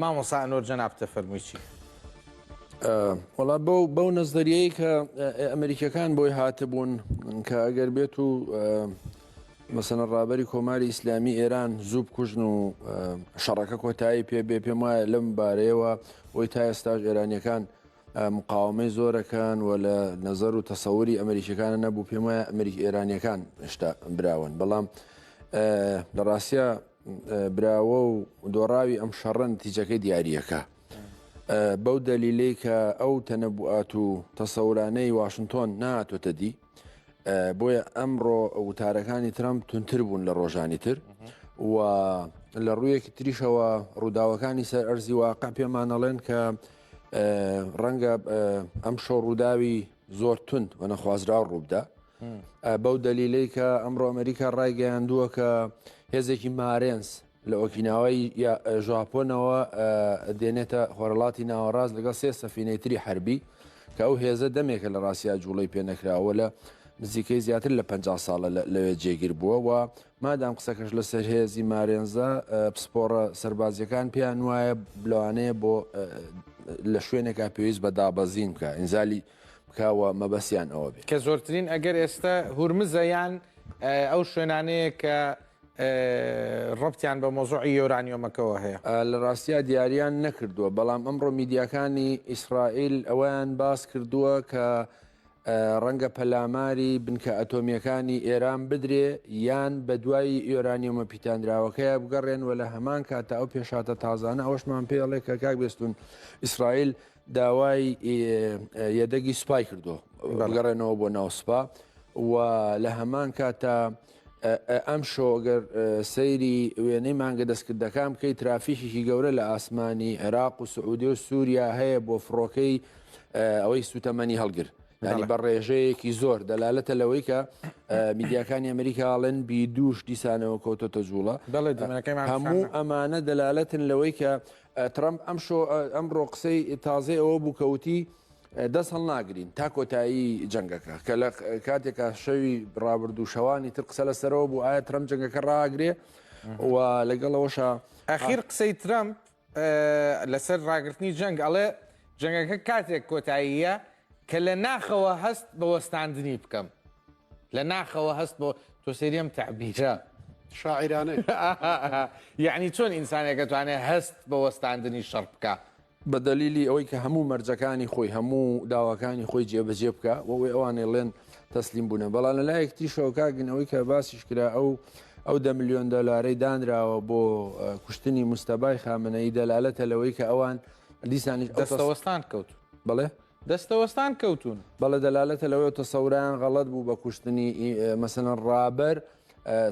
مامۆستا ئەنوەر جەنابتە فەرمووی چی؟ وەڵا بەو بەو نەزەریەی کە ئەمریکەکان بۆی هاتبوون کە ئەگەر بێت و مەسەنە ڕابەری کۆماری ئیسلامی ئێران زوو بکوژن و شەڕەکە کۆتایی پێ بێ پێم وایە لەم بارەیەوە بۆی تا ئێستاش ئێرانیەکان مقاومەی زۆرەکان و لە نەزەر و تەسەوری ئەمریکیەکانە نەبوو پێم وایە ئەمریک ئێرانیەکان هێشتا براون بەڵام لە ڕاستە براوە و دۆڕاوی ئەم شەڕە نتیجەکەی دیاریەکە بەو دەلیلەی کە ئەو تەنەبوئات و تەسەورانەی واشنتۆن نهاتۆتە دی بۆیە ئەمڕۆ وتارەکانی ترامپ تونتر بوون لە ڕۆژانی تر و لە ڕوویەکی تریشەوە ڕووداوەکانی سەر ئەرزی واقع پێمانەڵێن کە ڕەنگە ئەم شەو ڕووداوی زۆر تند و نەخوازراو ڕووبدا بەو دەلیلەی کە ئەمڕۆ ئەمریکا ڕایگەیاندووە کە هێزێکی مارێنس لە ئۆکیناوای ژاپۆنەوە دێنێتە خۆرەڵاتی ناوەڕاست لەگەڵ سێ سەفینەی تری حربی کە ئەو هێزە دەمێکە لە ڕاستیا جوڵەی پێ نەکراوە لە نزیکەی زیاتر لە 50 ساڵە لەوێ جێگیر بووە و مادام قسەکەش لەسەر هێزی مارێنزە پسپۆڕە سەربازیەکان پێیان وایە لەوانەیە بۆ لە شوێنێکا پێویست بە دابەزین بکە ئینزالی بکەوە مەبەستیان ئەوە بێ. کە زۆرترین ئەگەر ئێستا هورمزە یان ئەو شوێنانەیە کە ڕەبتیان بە مۆزوعی یۆرانیۆمەکەوە هەیە. لە ڕاستیا دیاریان نەکردووە، بەڵام ئەمڕۆ میدیاکانی ئیسرائیل ئەوەیان باس کردووە کە ڕەنگە پەلاماری بنکە ئەتۆمییەکانی ئێران بدرێ یان بەدوای یۆرانیۆمە پیتاندراوەکەیا بگەڕێن و لە هەمان کاتدا ئەو پێشهاتە تازانە ئەوەشمان پێ ئەڵێ کە کاک بێستون ئیسرائیل داوای یەدەگی سوپای کردو بگەڕێنەوە بۆ ناو سوپا و لە هەمان کاتا ئەم شۆگەر سەیری وێنەی مانگە دەستکردەکان بکەی ترافیکێکی گەورە لە ئاسمانی عێراق و سعودی و سووریا هەیە بۆ فڕۆکەی ئەوەی سوتەمەنی هەڵگر ینی بە ڕێژەیەکی زۆر دەلالەتە لەوەی کە میدیاکانی ئەمریکا ئەڵێن بی دووش دیسانەوە کەوتۆتە جوڵە هەموو ئەمانە دەلالەتن لەوەی کە ترەمپ ئەمشۆ ئەمڕۆ قسەی تازەی ئەوە بوو کە وتی دەست هەڵناگرین تا کۆتایی جەنگەکە کە لە کاتێکا شەوی ڕابردوو شەوانی تر قسە لەسەرەوە بوو ئایا ترەمپ جەنگەکە ڕاگرێ و لەگەڵەوەشە ئەخیر قسەی ترەمپ لەسەر ڕاگرتنی جەنگ ئەڵێ جەنگەکە کاتێک کۆتاییە کە لە ناخەوە هەست بە وەستاندنی بکەم لە ناخەوە هەست بۆ تۆ سەیری ئەم تەعبیرە شاعیرانەیە. یەعنی چۆن ئینسانێک ئەتوانێ هەست بە وەستاندنی شەڕ بکا؟ بە دەلیلی ئەوەی کە هەموو مەرجەکانی خۆی هەموو داواکانی خۆی جێبەجێ بکا و ئەوەی ئەوانەی ڵێن تەسلیم بوونە بەڵام لە لایەک تریشەوە کاک ئەوەی کە باسیش کرا ئەو ئەو دە ملیۆن دۆلارەی دانراوە بۆ کوشتنی مستەبای خامنەیی دەلالەتە لەوەی کە ئەوان دیسانیش ئەو دەستەوەستان کەوت. بەڵێ؟ دەستەوەستان کەوتوون. بەڵێ دەلالەتە لەوەی تەسەورایان غەڵەت بوو بە کوشتنی مەسەلەن ڕابەر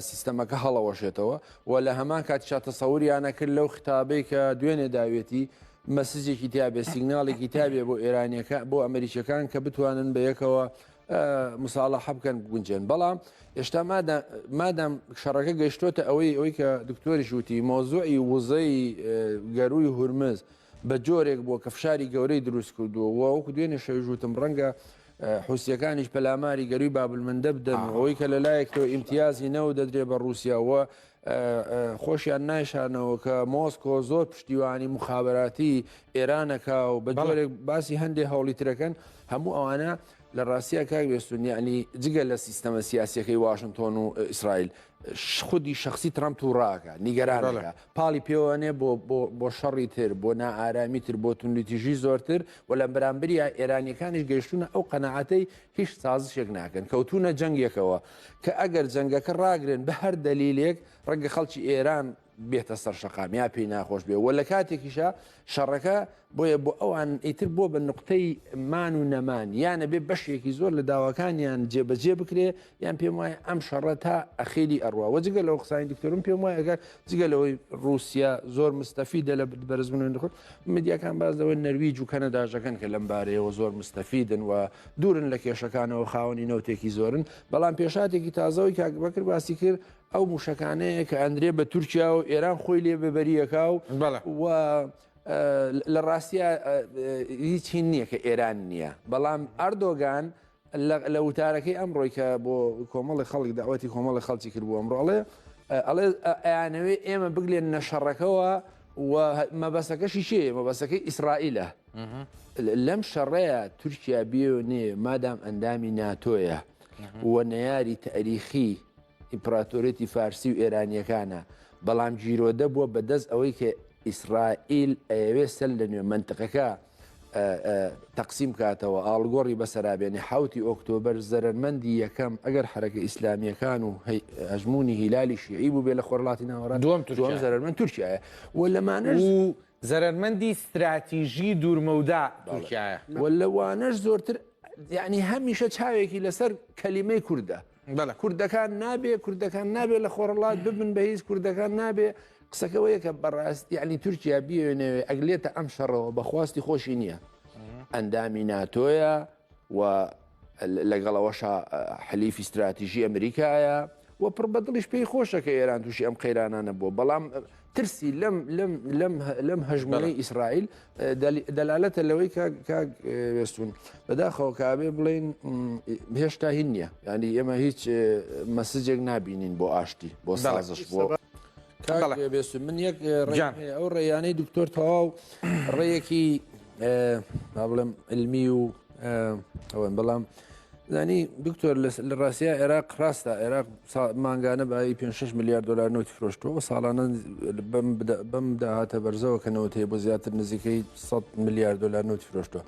سیستەمەکە هەڵەوەشێتەوە و لە هەمان کاتیشا تەسەوریانە کرد لەو خیتابەی کە دوێنێ داوێتی مەسجێکی تیابێ سیگناڵێکی تیابێ بۆ ئێرانیەکە بۆ ئەمریکیەکان کە بتوانن بە یەکەوە مساڵەحە بکەن بگونجێن بەڵام ئێشتا مادام شەڕەکە گەشتۆتە ئەوەی ئەوەی کە دکتۆریش وتی مۆزوعی وزەی گەروی هورمز بە جۆرێک بووە کە فشاری گەورەی دروست کردووە و وەکو دوێنێ شەویش وتم ڕەنگە حوسیەکانیش پەلاماری گەروی بابلمەندە بدەن و ئەوەی کە لە لایەکەوە ئیمتیازی نەوت دەدرێ بە ڕووسیا و خۆشیان نایشانەوە کە مۆسکۆ زۆر پشتیوانی مخابراتی ئێرانەکە و بە جۆرێک باسی هەندێ هەوڵی ترەکەن هەموو ئەوانە لە ڕاستیە کاک بێستون یعنی جگە لە سیستەمە سیاسیەکەی واشنتۆن و ئیسرائیل خودی شخصی ترامپ تووڕاکە نیگەرانەکە پاڵی پێوەنێ بۆ بۆ بۆ شەڕی تر، بۆ نائارامی تر، بۆ توندوتیژی زۆرتر و لە بەرامبریا ئێرانیەکانیش گەیشتوونە ئەو قەناعەتەی هیچ سازشێک ناکەن، کەوتوونە جەنگێکەوە کە ئەگەر جەنگەکە ڕاگرن بە هەر دەلیلێک ڕەنگە خەڵکی ئێران بێتە سەر شەقام یا پێی ناخۆش بێ و لە کاتێکیشا شەڕەکە بۆیە بۆ ئەوان ئیتر بۆ بە نوقتەی مان و نەمان یان ئەبێ بەشێکی زۆر لە داواکانیان جێبەجێ بکرێ یان پێم وایە ئەم شەڕە تا ئەخیری ئەڕوا وە جگە لەو قسانی دکتۆرم پێم وایە ئەگەر جگە لەوەی رووسیا زۆر مستەفیدە لە بەرزبوونەوەی نرخ میدیاکان باس لەوەی نەرویج و کەنەداش دەکەن کە لەم بارەیەوە زۆر مستەفیدن و دوورن لە کێشەکانەوە خاوەنی نەوتێکی زۆرن بەڵام پێشاتێکی تازەوەی کاک بەکر باسی کرد ئەو موشەکانەیە کە ئەندرێ بە تورکیا و ئێران خۆی لێ بەبەریەکە و و لە ڕاستیا هیچ هین نییە کە ئێران نییە بەڵام ئەردۆگان لە وتارەکەی ئەمڕۆی کە بۆ کۆمەڵی خەڵک داوەتی کۆمەڵی خەڵکی کردبوو ئەمڕۆ ئەڵێ ئەڵێ ئەیانەوێ ئێمە بگلێن نەشەڕەکەوە. و مەبەسەکەشی چێ؟ مەبەسەکەی ئیسرائیلە. لەم شەڕەیە تورکیا بێنێ مادام ئەندامی ناتۆیە و نەیاری تاریخی ئیمپراتۆریەتی فارسی و ئێرانیەکانە، بەڵام گیرۆدە بووە بە دەست ئەوەی کە ئیسرائیل ئەیەوێ سەر لە نوێ مەنتقەکە تەقسیم کاتەوە، ئاڵگۆڕی بەسەرا بێنێ. حەوتی ئۆکتۆبەر زەرەرمەندی یەکەم ئەگەر حەرەکە ئیسلامیەکان و هەژموونی هیلالی شیعی بوو بێ لە خۆرهەڵاتی ناوەڕاست، دووەم تورکیا، دووەم زەرەرمەند تورکیایە و لەمانەش و زەرەرمەندی ستراتیژی دوورمەودا تورکیایە. و لەوانەش زۆرتر یعنی هەمیشە چاوێکی لەسەر کەلیمەی کوردە. بەڵێ. کوردەکان نابێ کوردەکان نابێ لە خۆرهەڵات ببن بە هیچ کوردەکان نابێ قسەکەەوەیە کە بەڕاست یعنی تورکیا بیێنەوێ ئەگلێتە ئەم شەڕەوە بەخواستی خۆشی نییە ئەندامی ناتۆیە و لەگەڵەوەشا حلیفی استراتیژی ئەمریکایە و پڕ بەدڵیش پێی خۆشە کە ئێران تووشی ئەم قەیرانانە بووە بەڵام ترسی لەم لەم لەم لەم هەژمونەی ئیسرائیل دەلالەتە لەوەی کاک وێستون بەداخەوە کابێ بڵین هێشتا هین نییە ینی ئێمە هیچ message ێک نابینین بۆ ئاشتی بۆ سازش بۆ بێسون من یەک ئەو ڕێیانەی دکتۆر تەواو ڕێیەکی بڵێم علمی و ئەوەن بەڵام زانی دکتۆر لە ڕاستیا عێراق ڕاستە عێراق مانگانە بایی 5 میلیارد دلار نەوتی فرۆشتووە و ساڵانە بەم داهاتە بەرزەوە کە نەوت هەیە بۆ زیاتر نزیکەی 100 میلیارد دلار نەوتی فرۆشتووە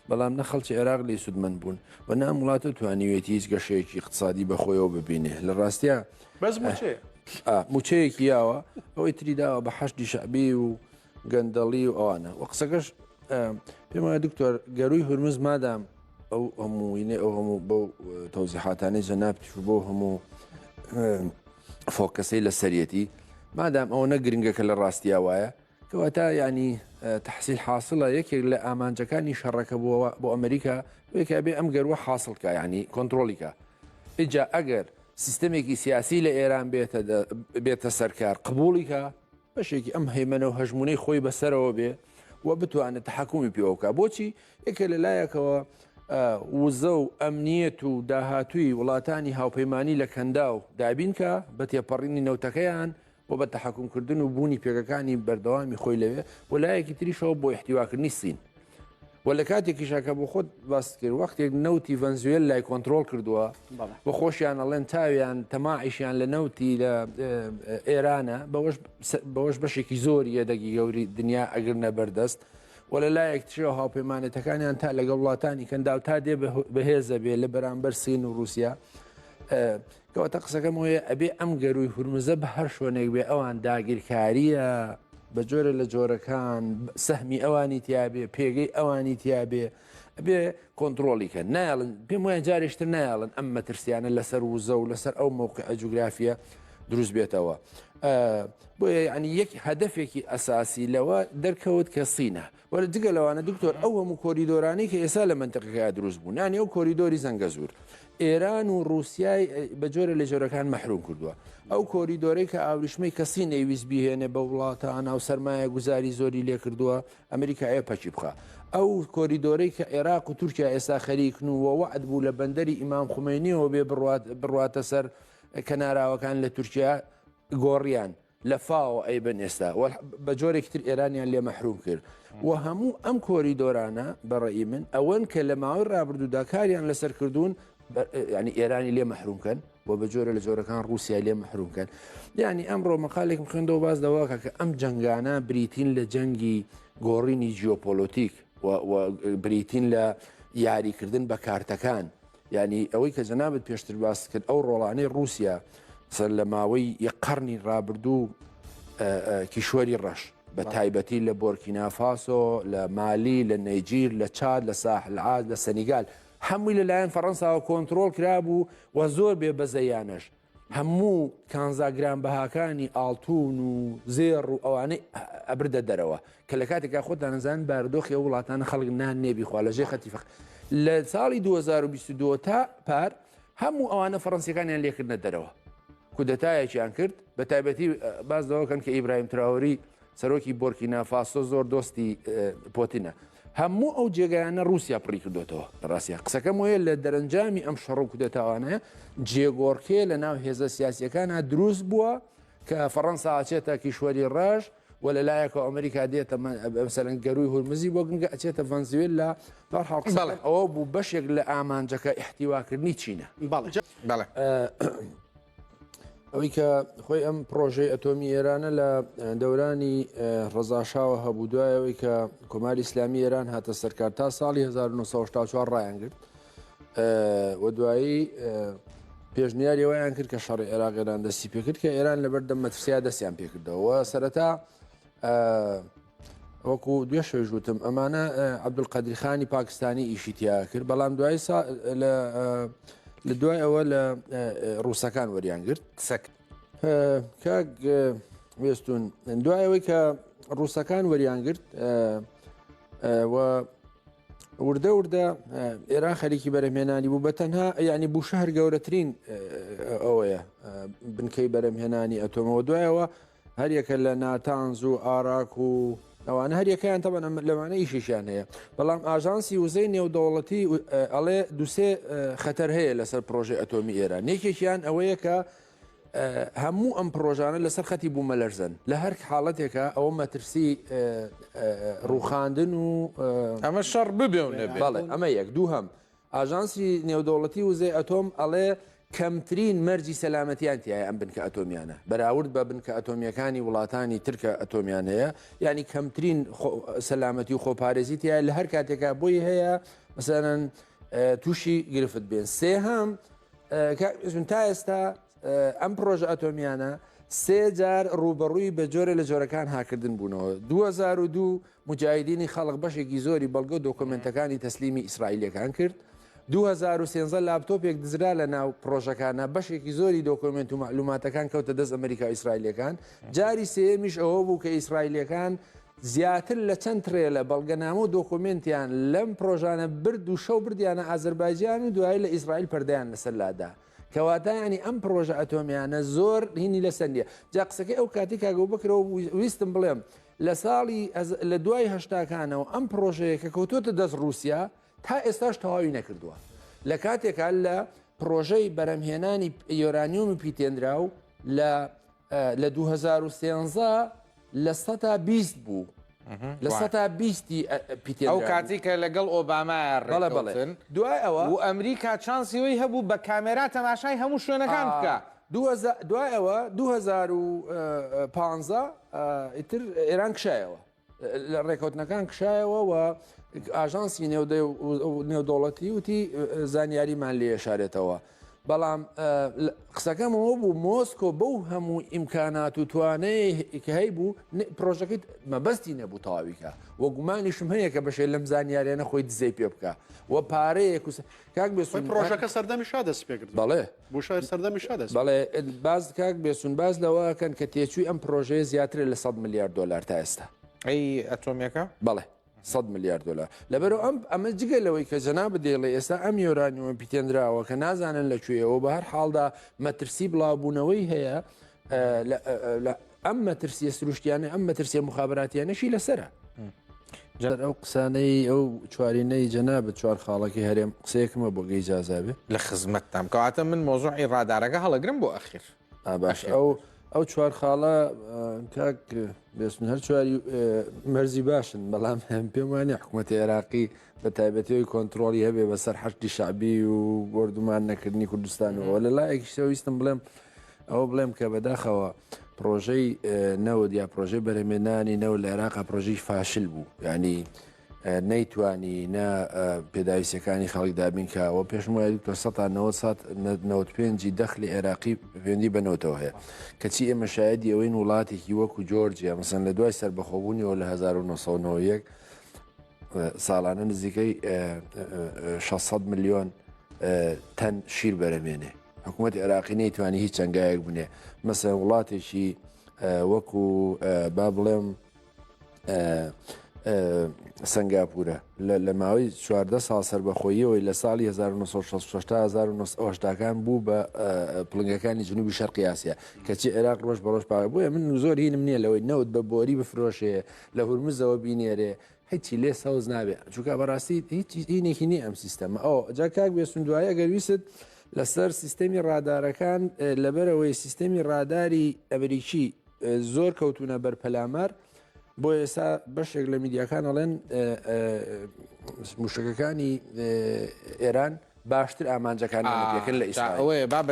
بەڵام نە خەڵکی عێراق لی سوودمەند بوون و نام وڵاتە توانیوێتی هیچ گەشەیەکی اقتصادی بەخۆیەوە ببینێ لە ڕاستیا بەس موچەیە موچەیەکی یاوە ئەوەی تری داوە بە حەشدی شەعبی و گەندەڵی و ئەوانە و قسەکەش پێم وایە دکتۆر گەروی هورمز مادام ئەو هەمووینێ ئەو هەموو بەو تەوزیحاتانەی جەنابتیش و بۆ هەموو focus ەی لەسەرەتی مادام ئەوە نە گرنگە کە لە ڕاستیا وایە کەواتە ینی تحصیل حاصلە یەکێک لە ئامانجەکانی شەڕەکە بووەوە بۆ ئەمریکا وێکە بێ ئەم گەروە حاصلکە ینی کۆنتترۆلیکە ئیجا ئەگەر سیستەمێکی سیاسی لە ئێران بێتە سەرکار قبولیکە بەشێکی ئەم هەیمەنە و هەژموونەی خۆی بەسەرەوە بێ و بتوانێت تەحەکومی پێوە بکا. بۆچی؟ یەکێ لە لایەکەوە وزە و ئەمنیەت و داهاتووی وڵاتانی هاوپەیمانی لە کەنداو دابین کا بە تێپەڕینی نەوتەکەیان و بە تەحەکومکردن و بوونی پێگەکانی بەردەوامی خۆی لەوێ و لایەکی تریشەوە بۆ ئیحتیواکردنی سین. و لە کاتێکیشا کە بۆ خۆت باست کرد وەختێک نەوتی ڤەنزوێلای کۆنترۆڵ کردووە و خۆشیان ئەڵێن تاویان تەماعیشیان لە نەوتی لە ئێرانە بەوەش بەوەش بەشێکی زۆری یەدەگی گەوری دنیا ئەگرنە بەردەست و لە لایەک ترەوە هاوپەیمانێتەکانیان تا لەگەڵ وڵاتانی کەنداو تا دێ بەهێزە بێ لە بەرامبەر سین و رووسیا کەواتە قسەکەم ئەوەیە ئەبێ ئەم گەرووی هورمزە بە هەر شوێنێک بێ ئەوان داگیرکارییە بە جۆرە لە جۆرەکان سەهمی ئەوانی تیابێ پێگەی ئەوانی تیابێ ئەبێ کۆنتترۆلی کەن نایڵن پێم وایە جارێشتر نایڵن ئەم مەترسیانە لەسەر وزە و لەسەر ئەو مەوقعە جوگرافیە دروست بێتەوە بۆیە ینی یەک هەدفێکی ئەساسی لەوە دەرکەوت کە سینە وەرە جگە لەوانە دکتۆر ئەو هەموو کۆریدۆرانەی کە ئێستا لە مەنتقەکەیا دروست بوون یانی ئەو کۆریدۆری زەنگەزور ئێران و ڕووسیای بە جۆرە لە جۆرەکان مەحروم کردووە ئەو کۆریدۆرەی کە ئاوریشمەی کەسی نەیویست بیهێنێ بە وڵاتانە و سەرمایە گوزاری زۆری لێکردووە ئەمریکا ئێ پەکی بخە ئەو کۆریدۆرەی کە عێراق و تورکیا ئێستا خەریکن و وەعد بوو لە بەندەری ئیمام خومەینیەوە بێ بڕوات بڕواتە سەر کەناراوەکان لە تورکیا گۆڕیان لە فاوە ئەیبەن ئێستا و بە جۆرێکی تر ئێرانیان لێ مەحروم کرد و هەموو ئەم کۆریدۆرانە بە ڕەئی من ئەوەن کە لە ماوەی ڕابردوودا کاریان لەسەر کردوون ینی ئێرانی لێ مەحروم کەن و بە جۆرە لە جۆرەکان رووسای لێ مەحروم کەن یعنی ئەمڕۆ مەقالێکم خوێندەوە باز دەواکە کە ئەم جەنگانە بریتین لە جەنگی گۆڕینی جیۆپۆلۆتیک و بریتین لە یاریکردن بە کارتەکان یانی ئەوەی کە جەنابت پێشتر باست کرد ئەو ڕۆڵانەی ڕووسیا سەر لە ماوەی یەک قەرنی ڕابردوو کیشوەری ڕەش بە تایبەتی لە بۆرکینافاسۆ لە مالی لە نەیجیر لە چاد لە ساحل عاج لە سەنیگال هەمووی لەلایەن فەڕەنساوە کۆنترۆڵ کرابوو و زۆر بێ بەزەیانەش هەموو کانزا گرانبەهاکانی ئاڵتون و زێڕ و ئەوانەی ئەبردە دەرەوە کە لە کاتێکا خۆتان ئەزانن بارودۆخی ئەو وڵاتانە خەڵک نان نییە بیخوا لە ژێر خەتی فەقر لە ساڵی 2022 تا پار هەموو ئەوانە فەڕەنسیەکانیان لێکردنە دەرەوە کودەتایەکیان کرد بە تایبەتی باز لەوەکەن کە ئیبراهیم تراوری سەرۆکی بۆرکینا فاسۆ زۆر دۆستی پۆتینە هەموو ئەو جێگایانە ڕووسیا پڕی کردوێتەوە ڕاستە قسەکەم وەیە لە دەرەنجامی ئەم شەڕ و کودەتاوانەیە جێگۆڕکێ لە ناو هێزە سیاسیەکانە دروست بووە کە فەڕەنسا ئاچێتە کیشوەری ڕەش و لە لایەکەوە ئەمریکا دێتە مەسەلەن گەرووی هورمزی بۆ گنگە ئەچێتە ڤەنزوێلا بەرحاڵ قسەکەم ئەوە بوو بەشێک لە ئامانجەکە ئیحتیواکردنی چینە. بەڵێ. بەڵێ. ئەوەی کە خۆی ئەم پرۆژەی ئەتۆمی ئێرانە لە دەورانی ڕەزاشاوە هەبوو دوای ئەوەی کە کۆماری ئیسلامی ئێران هاتە سەرکار تا ساڵی 1970 ڕایان گرت و دوایی پێشنیاری ئەوەیان کرد کە شەڕی عێراق ئێران دەستی پێکرد کە ئێران لەبەردەم مەترسیا دەستیان پێکردەوە سەرەتا وەکو دوێ شەویش وتم ئەمانە عەبدولقادری خانی پاکستانی ئیشی تیا کرد بەڵام دوای لە دوای ئەوە لە ڕووسەکان وەریان گرت سەک کاک وێستون دوای ئەوەی کە ڕووسەکان وەریان گرت و وردە وردە ئێران خەریکی بەرەمهێنانی بوو بە تەنها یعنی بوشەهر گەورەترین ئەوەیە بنکەی بەرەمهێنانی ئەتۆمەوە دوایەوە هەریەکە لە ناتانز و ئاراک و ئەوانە هەریەکەیان تەبەن لەوانە ئیشیشیان هەیە بەڵام ئاژانسی وزەی نێودەوڵەتی ئەڵێ دوسێ خەتەر هەیە لەسەر پرۆژەی ئەتۆمی ئێران یەکێکیان ئەوەیە کە هەموو ئەم پرۆژانە لەسەر خەتی بوومەلەرزەن لە هەر حاڵەتێکە ئەوە مەترسی ڕووخاندن و ئەمە شەڕ ببێ و نەبێ بەڵێ ئەمە یەک دووهەم ئاژانسی نێودەوڵەتی وزەی ئەتۆم ئەڵێ کەمترین مەرجی سەلامەتیان تیایە ئەم بنکە ئەتۆمیانە بەراورد بە بنکە ئەتۆمیەکانی وڵاتانی ترکە ئەتۆمیان هەیە یعنی کەمترین سەلامەتی و خۆپارێزی تایە لە هەر کاتێکا بۆی هەیە مەسەلەن تووشی گرفت بێن سێهەم تا ئێستا ئەم پرۆژە ئەتۆمیانە سێ جار ڕوبەڕووی بە جۆرە لە جۆرەکان هاکردن بوونەوە 2002 موجاهیدینی خەڵق بەشێکی زۆری بەڵگە و دۆکۆمێنتەکانی تەسلیمی ئیسرائیلیەکان کرد. 2013 لاپتۆپێک دزرا لە ناو پڕۆژەکانە بەشێکی زۆری دۆکۆمێنت و مەعلوماتەکان کەوتە دەست ئەمریکا و ئیسرائیلیەکان. جاری سێیەمیش ئەوە بوو کە ئیسرائیلیەکان زیاتر لە چەند ترێلە بەڵگەنامە و دۆکۆمێنتیان لەم پڕۆژانە برد و شەو بردیانە ئازەربایجان و دوایی لە ئیسرائیل پەردەیان لەسەر لادا. کەواتە یانی ئەم پڕۆژە ئەتۆمیانە زۆر هینی لەسەر نییە. جا قسەکەی ئەو کاتی کاک ئەبوبەکرەوە ویستم بڵێم لە ساڵی لە دوای هەشتاکانەوە ئەم پڕۆژەیە کە کەوتۆتە دەست ڕووسیا تا ئێستاش تەواوی نەکردووە لە کاتێکا لە پڕۆژەی بەرەمهێنانی یۆرانیۆمی پیتێنراو لە لە 2013 20% بوو 20%ی پیتێن ئەو کاتی کە لەگەڵ ئۆباما بەڵێ بەڵێ دوای ئەوە و ئەمریکا چانسی وەی هەبوو بە کامێرا تەماشای هەموو شوێنەکان بکە. دوای ئەوە 2015 ئیتر ئێران کشایەوە لە ڕێکەوتنەکان کشایەوە و ئاژانسی نێودەوڵەتی وتی زانیاریمان لێ شارێتەوە. بەڵام قسەکەم ئەوە بوو مۆسکۆ بەو هەموو ئیمکانات و توانەیە کە هەیبوو پرۆژەکەی مەبەستی نەبوو تەواویکە و گومانیشم هەیە کە بەشێ لەم زانیاریانە خۆی دزەی پێ بکە و پارەیەک و کاک بێسون پرۆژەکە سەردەمی شا دەست پێکرد بەڵێ بوشار سەردەمی شا دەست بەڵێ باز کاک بێسون باز لەوە کەن کە تێچووی ئەم پرۆژەیە زیاترە لە 100 ملیار دلار تا ئێستا. ئەی ئەتۆمیەکە؟ بەڵێ 100 ملیار دلار لەبەرو ئەم ئەمە جگە لەوەی کە جەنابت دەیڵێ ئێستا ئەم یۆرانیومە پیتێنراوە کە نازانن لە کوێیەوە بە هەر حاڵدا مەترسی بڵاوبوونەوەی هەیە لە ئەم مەترسیە سروشتیانە ئەم مەترسیە مخابراتیانەشی لەسرە. جار ئەو قسانەی ئەو چوارینەی جەنابت چوار خاڵەکەی هەرێم قسەیەکمە بۆ گەی جازابێ. لە خزمەتتام کەواتە من مۆزوعی ڕادارەکە هەڵەگرم بۆ ئەخیر. باش ئەو ئەو چوار خاڵە کاک بێسن هەر چواری مەرزی باشن بەڵام پێم وانە حکوومەتی عێراقی بە تایبەتەوەی کۆنتترۆلی هەبێ بەسەر حەشدی شعبی و بۆردومان نەکردنی کوردستانەوە لە لایەکیشەوە ویستم بڵێم ئەوە بڵێم کە بەداخەوە پرۆژەی نەوت یا پرۆژەی بەرهەمێنانی نەوت لە عێراقا پرۆژەی فاشل بوو ینی نەیتوانی نە پێداویستەکانی خەڵک دابین کە و پێشم وایە دکتۆر 190 سات 95 دەخلی عێراقی پەیوەندی بە نەوتەوە هەیە کەچی ئێمە شایدی ئەوەین وڵاتێکی وەکو جۆرجیا مەسەن لە دوای سەربەخۆبوونیەوە لە 1991 ساڵانە نزیکەی 600 ملیۆن تەن شیر بەرەمێنێ حکوومەتی عێراقی نەیتوانی هیچ چەنگایەک بنێ مەسەن وڵاتێکی وەکو با بڵێم سنگاپورە لە ماوەی 14 ساڵ سەربەخۆییەوەی لە ساڵی 1966 تا 1970کان بوو بە پڵنگەکانی جنوبی شەرقی ئاسیا کەچی عێراق ڕۆژ بە ڕۆژ پاوە بۆیە من زۆر هینم نییە لەوەی نەوت بە بۆری بفرۆشێ لە هورمزەوە بینێرێ هیچی لێ سەوز نابێ چونکە بەڕاستی هیچ هینێکی نییە ئەم سیستەمە ئەو جا کاک بێسون دوایی ئەگەر ویست لەسەر سیستەمی ڕادارەکان لەبەرەوەی سیستەمی ڕاداری ئەمریکی زۆر کەوتونە بەر پەلامار. بۆ ئێستا بەشێک لە میدیاکان ئەڵێن موشەکەکانی ئێران باشتر ئامانجەکانیان پێکن لە ئیسرائیل. ئەوەیە بابە.